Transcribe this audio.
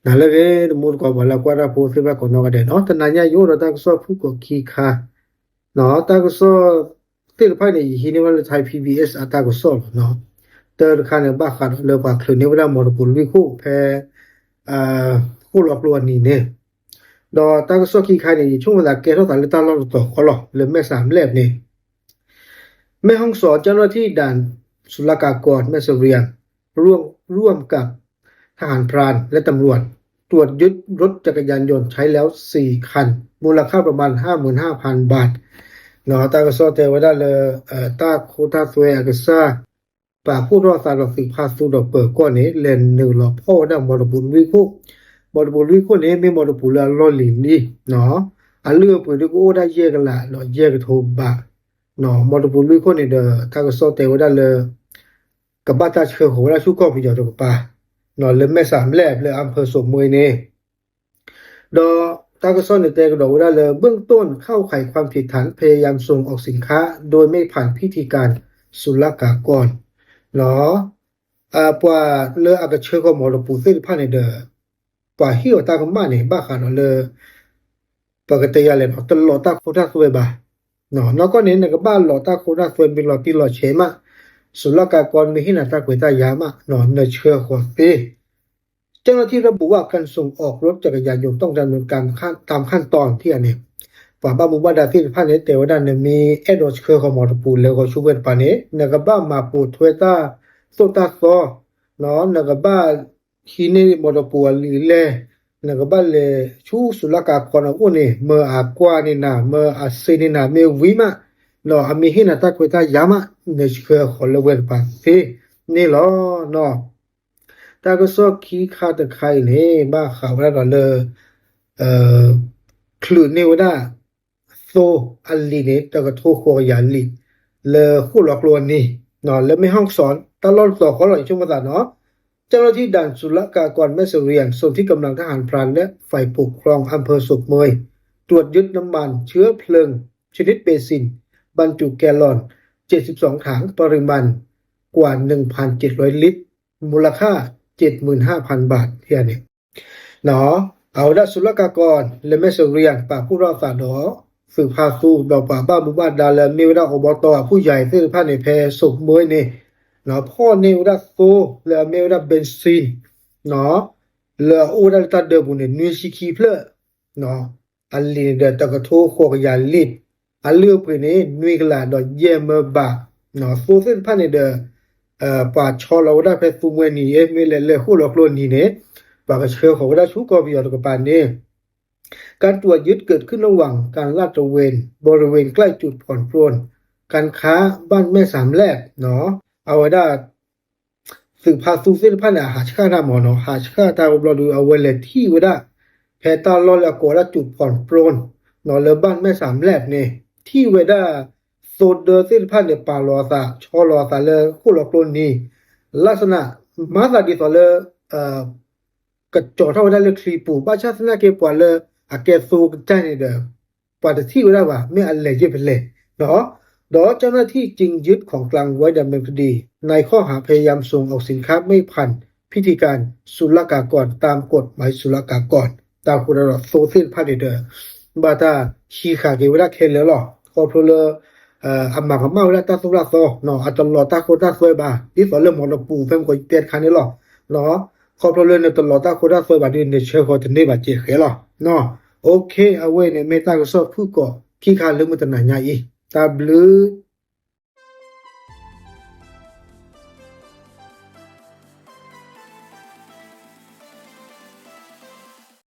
နၤလၢအဂ့ၤ တမူတကိး ပှၤလၢအကွၢ်တၢ်ဖိသ့ၣ်တဖၣ်ကိးနီၢ်ဂၤဒဲးနီၤ, တနၤညါယအိၣ်ဒီးတၢ်ကစီၣ်ဖုၣ်ကိာ်ခံခါ, တၢ်ကစီၣ်သ့ၣ်တဖၣ်န့ၣ် ယဟံးန့ၢ်ဝဲဒၣ်လၢ Thai PBS အတၢ်ကစီၣ်လီၤနီၤ. တၢတခါန့ၣ် ဘၣ်ဃးဒီးလၢပှၤချုးန့ၢ်ဝဲဒၣ်မီၢ်တပူၤလွံၢ်ခိၣ်ဖဲ ဃိၣ်လီၤကျိအနံၤန့ၣ်, ဒီးတၢ်ကစီၣ်ခံခါန့ၣ် ယဆိကမိၣ်သးကဲထီၣ်သးလၢတၢ်လီၢ်တတီၤဃီလီၤ လၢမဲၢ်စးမလဲၣ်န့ၣ် แม่ฮ่องสอน เจ้าหน้าที่ด่านศุลกากรแม่เสรียง ร่วมร่วมกับทหารพรานและตำรวจ ตรวจยึดรถจักรยานยนต์ใช้แล้วสี่คัน มูลค่าประมาณห้าหมื่นห้าพันบาท တၢ်ကစီၣ်တဲဝဲဒၣ်လၢ တၢ်ခိတၢ်သွဲအကစၢ် ပာ်ဖှိၣ်ထီၣ်အသးဒီးသုးဖါသူဒီးပၢၤကီၢ်န့ၣ် လဲၤနုာ်လီၤဖီၣ်ဝဲဒၣ်မီၢ်တပူၤလွံၢ်ခိၣ်, မီၢ်တပူၤလွံၢ်ခိၣ်န့ၣ် မ့ၢ်မီၢ်တပူၤလၢအလီၢ်လံၤလံ, အလုၢ်အပှ့ၤဒ်ကအိၣ်ဒၣ်ယဲၢ်ကလးဒီးယဲၢ်ကထိဘး, မီၢ်တပူၤလွံၢ်ခိၣ်န့ၣ်ဒီး တၢ်ကစီၣ်တဲဝဲဒၣ်လၢ ကဘၣ်တၢ်ဆှၢဃီၤဝဲဒၣ်ဆူကီၢ်ပယီၤတကပၤ, လၢမဲၢ်စးမလဲၣ်လၢ อำเภอโสมเมย န့ၣ် ဒီးတၢ်ကစီၣ်န့ၣ်တဲကဒီးဝဲဒၣ်လၢ เบื้องต้นเข้าข่ายความผิดฐานพยายามส่งออกสินค้าโดยไม่ผ่านพิธีการศุลกากร ပှၤလၢအကဆှၢဃီၤမီၢ်တပူၤသ့ၣ်တဖၣ်န့ၣ်ဒီး ပှၤဟ့ၣ်အီၤတၢ်ကမၣ်န့ၣ် ဘၣ်ဃးဒီးလၢ ပကတဲယၤလဲၣ်နီၤ တလီၤတၢ်ခိတၢ်သွဲဘၣ်, နီၢ်ကီၢ်န့ၣ် နကဘၣ်လီၤတၢ်ခိတၢ်သွဲ မ့ၢ်လီၤတံၢ်လီၤဆဲးမး, ศุลกากร မ့ၢ်ဟ့ၣ်နၤတၢ်ခွဲးတၢ်ယာ်မး နဆှၢဃီၤသ့ เจ้าหน้าที่ระบุว่าการส่งออกรถจักรยานยนต์ต้องดำเนินการตามขั้นตอน န့ၣ် ပှၤဘၣ်မူဘၣ်ဒါသ့ၣ်တဖၣ်န့ၣ် တဲဝဲဒၣ် နမ့ၢ်အဲၣ်ဒိးဆှၢဃီၤမီၢ်တပူၤလဲၤဃီၤဆူဝဲတကပၤန့ၣ် နကဘၣ်မၤပိာ်ထွဲတၢ်သိၣ်တၢ်သီ, နကဘၣ်ဟံးန့ၢ်မီၢ်တပူၤအလံာ်လဲၢ်, နကဘၣ်လဲၤဆူ ศุลกากร အအိၣ်န့ၣ် မၢအကွၢ်န့ၢ်နၤ မၢအစ့န့ၢ်နၤ မ့ၢ်ဝံၤမး, ဒီးအမ့ၢ်ဟ့ၣ်နၤတၢ်ခွဲးတၢ်ယာ်မး နဆှၢဃီၤလၢဝဲတကပၤသ့န့ၣ်လီၤ. တၢ်ကစီၣ်ခံခါတခါအံၤန့ၣ် ဘၣ်ဃးဝဲဒၣ်ဒီးလၢ ချုးန့ၢ်ဝဲဒၣ် သိအလံာ်န့ၣ် တကထိဃိးကယၤလံာ် လၢဃိၣ်လီၤကျိအနံၤ လၢမဲၢ်ဟီၣ်စီၣ် တၢ်လီၢ်တတီၤဃီလီၤ ယဆိကမိၣ်သးနီၤ, เจ้าหน้าที่ด่านศุลกากรแม่เสรียง สนธิกำลังทหารพรานและฝ่ายปกครองอำเภอโสมเมย ตรวจยึดน้ำมันเชื้อเพลิง ชนิดเบนซิน บรรจุแกลลอน เจ็ดสิบสอง ถัง ปริมาณกว่า หนึ่งพันเจ็ดร้อย ลิตร มูลค่า เจ็ดหมื่นห้าพันบาท န့ၣ် အဝဲဒၣ် ศุลกากร လၢမဲၢ်စရံယၣ် ပာ်ဖှိၣ်ထီၣ်အသးဒီး သုးဖါသူ ဒီးပှၤဘၣ်မူဘၣ်ဒါလၢအမ့ၢ်ဝဲဒၣ် อบต အဖုၣ်ယၤသ့ၣ်တဖၣ်န့ၣ် ဖဲစိးမွ့န့ၣ် ဖီၣ်န့ၢ်ဝဲဒၣ်သိလၢအမ့ၢ်ဝဲဒၣ် ဘဲၣ်စံၣ် လၢအအိၣ်ဝဲဒၣ်လၢတၢ်ဒၢးပူၤန့ၣ် နွံဆံခံဖျၢၣ် အလံာ်န့ၣ်ဒီး တကထိဃိးကယၤလံာ် အလုၢ်အပှ့ၤန့ၣ် နွံကလးဒီးယဲၢ်မၢဘး သိသ့ၣ်တဖၣ်န့ၣ်ဒီး ပှၤဆီလီၤဝဲဒၣ်ဖဲသူမှဲနံၤ မ့ၢ်လဲၤလၢဃိၣ်လီၤကျိနံၤန့ၣ် ပှၤကဆှၢဃီၤဝဲဒၣ်ဆူကီၢ်ပယီၤတကပၤန့ၣ် การตรวจยึดเกิดขึ้นระหว่างการลาดตระเวนบริเวณใกล้จุดผ่อนปรนการค้าบ้านแม่สามแลบ အဝဲဒၣ် သုးဖါသူသ့ၣ်တဖၣ်န့ၣ် အဟးဆှၣ်တၢ်မၢ်နီၤ ဟးဆှၣ်တၢ်ဝဲဘျီဒီး အဝဲလဲၤထံၣ်ဝဲဒၣ် ဖဲတၢ်လီၢ်လၢအကိးဝဲဒၣ် จุดผ่อนปรน လၢบ้านแม่สามแลบန့ၣ် ထံၣ်ဝဲဒၣ် သိဒၢသ့ၣ်တဖၣ်န့ၣ် ပာ်လီၤအသး ဆီလီၤအသးလၢဃိၣ်လီၤကျိနံၤ လၢစနၢ မၤသးဒ်သိးလၢ ကကၠီၤထီၣ်ဝဲဒၣ်လၢချံပူၤ ဘၣ်ဆၣ်သနာ်က့ပှၤလၢအကဲသိကတၢၢ်န့ၣ်ဒီး ပှၤတထံၣ်ဝဲဒၣ်ဘၣ် မ့ၢ်အလဲၤယ့ၢ်ဖဲလဲၣ် ဒီး เจ้าหน้าที่จึงยึดของกลางไว้ดำเนินคดี ในข้อหาพยายามส่งออกสินค้าไม่ผ่านพิธีการศุลกากรตามกฎหมายศุลกากร တၢ်ဃိဒီးသိသ့ၣ်တဖၣ်န့ၣ်ဒီး ဘၣ်တၢ်ဟံးဃာ်က့ၤဝဲဒၣ်ခဲလၢာ်လီၤ ခီဖျိလၢ အမၤကမၣ်ဝဲဒၣ်တၢ်သိၣ်တၢ်သီ အတလီၤတၢ်ခိတၢ်သွဲဘၣ် ဒ်သိးလၢမီၢ်တပူၤဖဲမုၢ်ကီၤတဲတခါန့ၣ်လီၤ ခီဖျိလၢနတလီၤတၢ်ခိတၢ်သွဲဘၣ်ဒီး နဆှၢဃီၤတန့ၢ်ဘၣ်စဲးဃဲလီၤ အဝဲန့ၣ်မ့ၢ်တၢ်ကစီၣ်ဖုၣ်ကိာ်ခံခါလၢမုၢ်တနၤညါအံၤ တၢ်ဘျုး